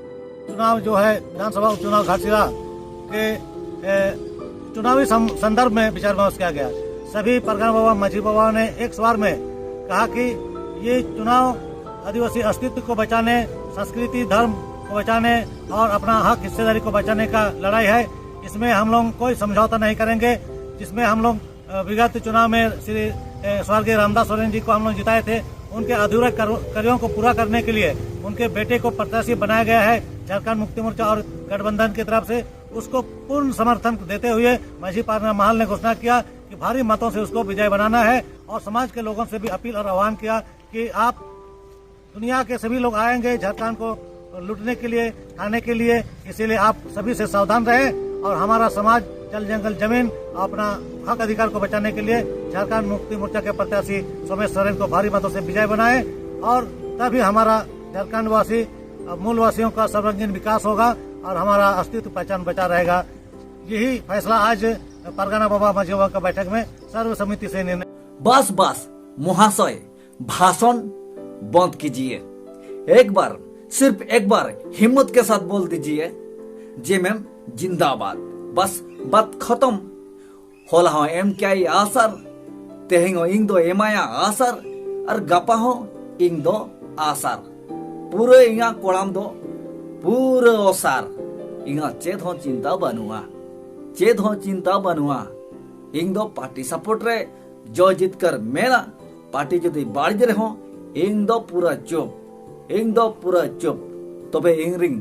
चुनाव जो है, विधानसभा उपचुनाव घाटशिला के, ए, चुनावी सम-, संदर्भ में विचार विमर्श किया गया। सभी परगना बाबा, मझी बाबा ने एक स्वर में कहा कि ये चुनाव आदिवासी अस्तित्व को बचाने, संस्कृति, धर्म को बचाने और अपना हक हिस्सेदारी को बचाने का लड़ाई है। इसमें हम लोग कोई समझौता नहीं करेंगे। जिसमें हम लोग, अ, विगत चुनाव में श्री, अ, स्वर्गीय रामदास सोरेन जी को हम लोग जिताए थे, उनके अधूरे कर-, कार्यों को पूरा करने के लिए, उनके बेटे को प्रत्याशी बनाया गया है झारखंड मुक्ति मोर्चा और गठबंधन की तरफ से। उसको पूर्ण समर्थन देते हुए मझी पारना महल ने घोषणा किया कि भारी मतों से उसको विजय बनाना है और समाज के लोगों से भी अपील और आह्वान किया कि आप, दुनिया के सभी लोग आएंगे झारखंड को लूटने के लिए, खाने के लिए, इसीलिए आप सभी से सावधान रहें। और हमारा समाज, जल जंगल जमीन, अपना हक अधिकार को बचाने के लिए झारखंड मुक्ति मोर्चा के प्रत्याशी सोमेश सोरेन को भारी मतों से विजय बनाए और तभी हमारा झारखंड वासी, मूल वासियों का सर्वांगीण विकास होगा और हमारा अस्तित्व पहचान बचा रहेगा। यही फैसला आज परगना बाबा मांझी बाबा का बैठक में सर्वसम्मति से निर्णय। बस बस महाशय, भाषण बंद कीजिए। एक बार, सिर्फ एक बार हिम्मत के साथ बोल दीजिए, जेएमएम जिंदाबाद। बस, बात खत्म। ᱦᱚᱞᱟ ᱦᱚᱸ ᱮᱢ ᱠᱮᱭᱟᱭ ᱟᱥᱟᱨ, ᱛᱮᱦᱮᱧ ᱦᱚᱸ ᱤᱧ ᱫᱚ ᱮᱢᱟᱭᱟ ᱟᱥᱟᱨ, ᱟᱨ ᱜᱟᱯᱟ ᱦᱚᱸ ᱤᱧ ᱫᱚ ᱟᱥᱟᱨ᱾ ᱯᱩᱨᱟᱹ ᱤᱧᱟᱹᱜ ᱠᱚᱲᱟᱢ ᱫᱚ ᱯᱩᱨᱟᱹ ᱚᱥᱟᱨ᱾ ᱤᱧᱟᱹᱜ ᱪᱮᱫ ᱦᱚᱸ ᱪᱤᱱᱛᱟ ᱵᱟᱹᱱᱩᱜᱼᱟ, ᱪᱮᱫ ᱦᱚᱸ ᱪᱤᱱᱛᱟ ᱵᱟᱹᱱᱩᱜᱼᱟ᱾ ᱤᱧ ᱫᱚ ᱯᱟᱨᱴᱤ ᱥᱟᱯᱳᱨᱴ ᱨᱮ ᱡᱚᱭ ᱡᱤᱛᱠᱟᱹᱨ ᱢᱮᱱᱟ᱾ ᱯᱟᱨᱴᱤ ᱡᱩᱫᱤ ᱵᱟᱹᱲᱤᱡ ᱨᱮᱦᱚᱸ ᱤᱧ ᱫᱚ ᱯᱩᱨᱟᱹ ᱪᱩᱯ, ᱤᱧ ᱫᱚ ᱯᱩᱨᱟᱹ ᱪᱩᱯ᱾ ᱛᱚᱵᱮ ᱤᱧ ᱨᱤᱱ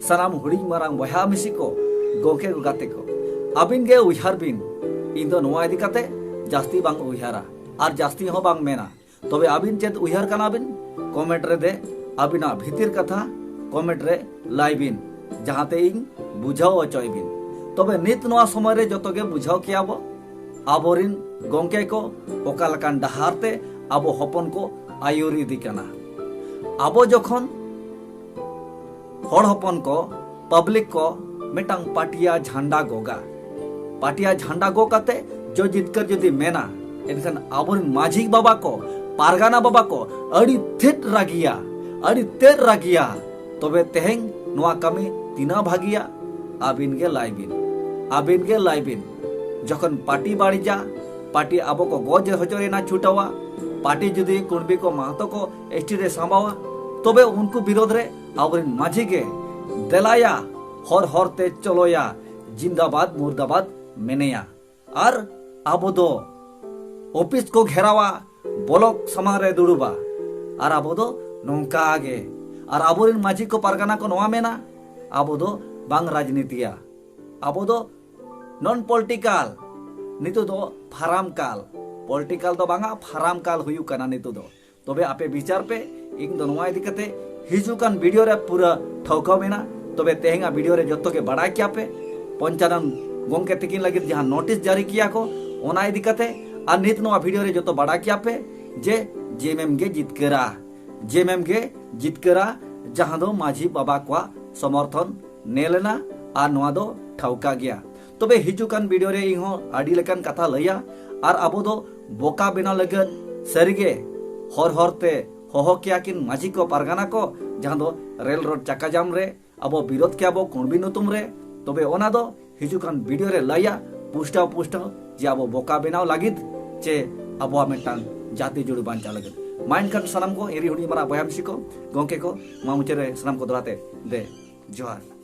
ᱥᱟᱱᱟᱢ ᱦᱩᱰᱤᱧ ᱢᱟᱨᱟᱝ ᱵᱚᱭᱦᱟ ᱢᱤᱥᱤ ᱠᱚ, ᱜᱚᱢᱠᱮ ᱠᱚ, ᱜᱟᱛᱮ ᱠᱚ, ᱟᱹᱵᱤᱱ ᱜᱮ ᱩᱭᱦᱟᱹᱨ ᱵᱤᱱ᱾ ᱤᱧ ᱫᱚ ᱱᱚᱣᱟ ᱤᱫᱤ ᱠᱟᱛᱮ ᱡᱟᱹᱥᱛᱤ ᱵᱟᱝ ᱩᱭᱦᱟᱹᱨᱟ ᱟᱨ ᱡᱟᱹᱥᱛᱤ ᱦᱚᱸ ᱵᱟᱝ ᱢᱮᱱᱟ᱾ ᱛᱚᱵᱮ ᱟᱹᱵᱤᱱ ᱪᱮᱫ ᱩᱭᱦᱟᱹᱨ ᱠᱟᱱᱟ ᱵᱤᱱ? ᱠᱚᱢᱮᱱᱴ ᱨᱮ ᱫᱮ ᱟᱹᱵᱤᱱᱟᱜ ᱵᱷᱤᱛᱤᱨ ᱠᱟᱛᱷᱟ ᱠᱚᱢᱮᱱᱴ ᱨᱮ ᱞᱟᱹᱭ ᱵᱤᱱ, ᱡᱟᱦᱟᱸᱛᱮ ᱤᱧ ᱵᱩᱡᱷᱟᱹᱣ ᱦᱚᱪᱚᱭ ᱵᱤᱱ᱾ ᱛᱚᱵᱮ ᱱᱤᱛ ᱱᱚᱣᱟ ᱥᱚᱢᱚᱭ ᱨᱮ ᱡᱚᱛᱚ ᱜᱮ ᱵᱩᱡᱷᱟᱹᱣ ᱠᱮᱭᱟ ᱵᱚ ᱟᱵᱚᱨᱤᱱ ᱜᱚᱢᱠᱮ ᱠᱚ ᱚᱠᱟ ᱞᱮᱠᱟᱱ ᱰᱟᱦᱟᱨ ᱛᱮ ᱟᱵᱚ ᱦᱚᱯᱚᱱ ᱠᱚ ᱟᱹᱭᱩᱨ ᱤᱫᱤ ᱠᱟᱱᱟ᱾ ᱟᱵᱚ ᱡᱚᱠᱷᱚᱱ ᱦᱚᱲ ᱦᱚᱯᱚᱱ ᱠᱚ, ᱯᱟᱵᱽᱞᱤᱠ ᱠᱚ ᱢᱤᱫᱴᱟᱝ ᱯᱟᱹᱴᱤᱭᱟ ᱡᱷᱟᱱᱰᱟ ᱜᱚᱜᱟ, ᱯᱟᱹᱴᱤᱭᱟ ᱡᱷᱟᱱᱰᱟ ᱜᱚᱜ ᱠᱟᱛᱮ ᱡᱚᱭ ᱡᱤᱛᱠᱟᱹᱨ ᱡᱩᱫᱤ ᱢᱮᱱᱟ, ᱮᱱᱠᱷᱟᱱ ᱟᱵᱚᱨᱤᱱ ᱢᱟᱹᱡᱷᱤ ᱵᱟᱵᱟ ᱠᱚ, ᱯᱟᱨᱜᱟᱱᱟ ᱵᱟᱵᱟ ᱠᱚ ᱟᱹᱰᱤ ᱛᱮᱫ ᱨᱟᱹᱜᱤᱭᱟ, ᱟᱹᱰᱤ ᱛᱮᱫ ᱨᱟᱹᱜᱤᱭᱟ᱾ ᱛᱚᱵᱮ ᱛᱮᱦᱮᱧ ᱱᱚᱣᱟ ᱠᱟᱹᱢᱤ ᱛᱤᱱᱟᱹᱜ ᱵᱷᱟᱹᱜᱤᱭᱟ? ᱟᱹᱵᱤᱱ ᱜᱮ ᱞᱟᱹᱭ ᱵᱤᱱ, ᱟᱹᱵᱤᱱ ᱜᱮ ᱞᱟᱹᱭ ᱵᱤᱱ᱾ ᱡᱚᱠᱷᱚᱱ ᱯᱟᱹᱴᱤ ᱵᱟᱹᱲᱤᱡᱟ, ᱯᱟᱹᱴᱤ ᱟᱵᱚ ᱠᱚ ᱜᱚᱡ ᱦᱚᱪᱚ ᱨᱮᱱᱟᱜ ᱪᱷᱩᱴᱟᱹᱣᱟ, ᱯᱟᱹᱴᱤ ᱡᱩᱫᱤ ᱠᱩᱬᱵᱤ ᱠᱚ ᱢᱟᱦᱛᱚ ᱠᱚ ᱮᱥᱴᱤ ᱨᱮ ᱥᱟᱢᱵᱟᱣᱟ, ᱛᱚᱵᱮ ᱩᱱᱠᱩ ᱵᱤᱨᱳᱫᱷ ᱨᱮ ᱟᱵᱚᱨᱤᱱ ᱢᱟᱹᱡᱷᱤ ᱜᱮ ᱫᱮᱞᱟᱭᱟ, ᱦᱚᱨ ᱦᱚᱨ ᱛᱮ ᱪᱚᱞᱚᱭᱟ, ᱡᱤᱱᱫᱟᱵᱟᱫ ᱢᱩᱨᱫᱟᱵᱟᱫ ᱢᱮᱱᱮᱭᱟ᱾ ᱟᱨ ᱟᱵᱚ ᱫᱚ ᱚᱯᱷᱤᱥ ᱠᱚ ᱜᱷᱮᱨᱟᱣᱟ, ᱵᱞᱚᱠ ᱥᱟᱢᱟᱝ ᱨᱮ ᱫᱩᱲᱩᱵᱟ᱾ ᱟᱨ ᱟᱵᱚ ᱫᱚ ᱱᱚᱝᱠᱟ ᱜᱮ, ᱟᱨ ᱟᱵᱚᱨᱤᱱ ᱢᱟᱹᱡᱷᱤ ᱠᱚ ᱯᱟᱨᱜᱟᱱᱟ ᱠᱚ ᱱᱚᱣᱟ ᱢᱮᱱᱟ, ᱟᱵᱚ ᱫᱚ ᱵᱟᱝ ᱨᱟᱡᱽᱱᱤᱛᱤᱭᱟ, ᱟᱵᱚ ᱫᱚ ᱱᱚᱱ ᱯᱚᱞᱤᱴᱤᱠᱟᱞ᱾ ᱱᱤᱛᱚᱜ ᱫᱚ ᱯᱷᱟᱨᱟᱢ ᱠᱟᱞ, ᱯᱚᱞᱤᱴᱤᱠᱟᱞ ᱫᱚ ᱵᱟᱝᱟ, ᱯᱷᱟᱨᱟᱢ ᱠᱟᱞ ᱦᱩᱭᱩᱜ ᱠᱟᱱᱟ ᱱᱤᱛᱚᱜ ᱫᱚ᱾ ᱛᱚᱵᱮ ᱟᱯᱮ ᱵᱤᱪᱟᱨ ᱯᱮ, ᱤᱧ ᱫᱚ ᱱᱚᱣᱟ ᱤᱫᱤ ᱠᱟᱛᱮ ᱦᱤᱡᱩᱜ ᱠᱟᱱ ᱵᱷᱤᱰᱤᱭᱳ ᱨᱮ ᱯᱩᱨᱟᱹ ᱴᱷᱟᱹᱣᱠᱟᱹ ᱢᱮᱱᱟ᱾ ᱛᱚᱵᱮ ᱛᱮᱦᱮᱧᱟᱜ ᱵᱷᱤᱰᱤᱭᱳ ᱨᱮ ᱡᱚᱛᱚ ᱜᱮ ᱵᱟᱲᱟᱭ ᱠᱮᱭᱟ ᱯᱮ᱾ ᱯᱚᱧᱪᱟᱱᱚᱱ ᱜᱚᱢᱠᱮ ᱛᱤᱠᱤᱱ ᱞᱟᱹᱜᱤᱫ ᱡᱟᱦᱟᱸ ᱱᱳᱴᱤᱥ ᱡᱟᱹᱨᱤ ᱠᱮᱭᱟ ᱠᱚ, ᱚᱱᱟ ᱤᱫᱤ ᱠᱟᱛᱮ᱾ ᱟᱨ ᱱᱤᱛ ᱱᱚᱣᱟ ᱵᱷᱤᱰᱤᱭᱳ ᱨᱮ ᱡᱚᱛᱚ ᱵᱟᱲᱟᱭ ᱠᱮᱭᱟ ᱯᱮ ᱡᱮ ᱡᱮᱢᱮᱢ ᱜᱮ ᱡᱤᱛᱠᱟᱹᱨᱟ, ᱡᱮᱢᱮᱢ ᱜᱮ ᱡᱤᱛᱠᱟᱹᱨᱟ, ᱡᱟᱦᱟᱸ ᱫᱚ ᱢᱟᱹᱡᱷᱤ ᱵᱟᱵᱟ ᱠᱚᱣᱟᱜ ᱥᱚᱢᱚᱨᱛᱷᱚᱱ ᱧᱮᱞ ᱮᱱᱟ᱾ ᱟᱨ ᱱᱚᱣᱟ ᱫᱚ ᱴᱷᱟᱹᱣᱠᱟ ᱜᱮᱭᱟ᱾ ᱛᱚᱵᱮ ᱦᱤᱡᱩᱜ ᱠᱟᱱ ᱵᱷᱤᱰᱤᱭᱳ ᱨᱮ ᱤᱧ ᱦᱚᱸ ᱟᱹᱰᱤ ᱞᱮᱠᱟᱱ ᱠᱟᱛᱷᱟ ᱞᱟᱹᱭᱟ᱾ ᱟᱨ ᱟᱵᱚ ᱫᱚ ᱵᱚᱠᱟ ᱵᱮᱱᱟᱣ ᱞᱟᱹᱜᱤᱫ ᱥᱟᱹᱨᱤᱜᱮ ᱦᱚᱨ ᱦᱚᱨ ᱛᱮ ᱦᱚᱦᱚ ᱠᱮᱭᱟ ᱠᱤᱱ ᱢᱟᱹᱡᱷᱤ ᱠᱚ ᱯᱟᱨᱜᱟᱱᱟ ᱠᱚ, ᱡᱟᱦᱟᱸ ᱫᱚ ᱨᱮᱞ ᱨᱳᱰ ᱪᱟᱠᱟ ᱡᱟᱢ ᱨᱮ ᱟᱵᱚ ᱵᱤᱨᱳᱫ ᱠᱮᱭᱟ ᱵᱚ ᱠᱩᱬᱵᱤ ᱧᱩᱛᱩᱢ ᱨᱮ᱾ ᱛᱚᱵᱮ ᱚᱱᱟ ᱫᱚ ᱦᱤᱡᱩᱜ ᱠᱟᱱ ᱵᱷᱤᱰᱤᱭᱳ ᱨᱮ ᱞᱟᱹᱭᱟ ᱯᱩᱥᱴᱟᱹᱣ ᱯᱩᱥᱴᱟᱹᱣ ᱡᱮ ᱟᱵᱚ ᱵᱚᱠᱟ ᱵᱮᱱᱟᱣ ᱞᱟᱹᱜᱤᱫ ᱪᱮ ᱟᱵᱚᱣᱟᱜ ᱢᱤᱫᱴᱟᱝ ᱡᱟᱹᱛᱤ ᱡᱩᱲᱤ ᱵᱟᱧᱪᱟᱣ ᱞᱟᱹᱜᱤᱫ᱾ ᱢᱟ ᱮᱱᱠᱷᱟᱱ ᱥᱟᱱᱟᱢ ᱠᱚ, ᱤᱧ ᱨᱮᱱ ᱦᱩᱰᱤᱧ ᱢᱟᱨᱟᱝ ᱵᱚᱭᱦᱟ ᱢᱤᱥᱤ ᱠᱚ, ᱜᱚᱢᱠᱮ ᱠᱚ, ᱢᱟ ᱢᱩᱪᱟᱹᱫ ᱨᱮ ᱥᱟᱱᱟᱢ ᱠᱚ ᱫᱚᱦᱲᱟ ᱛᱮ ᱫᱮ ᱡᱚᱦᱟᱨ᱾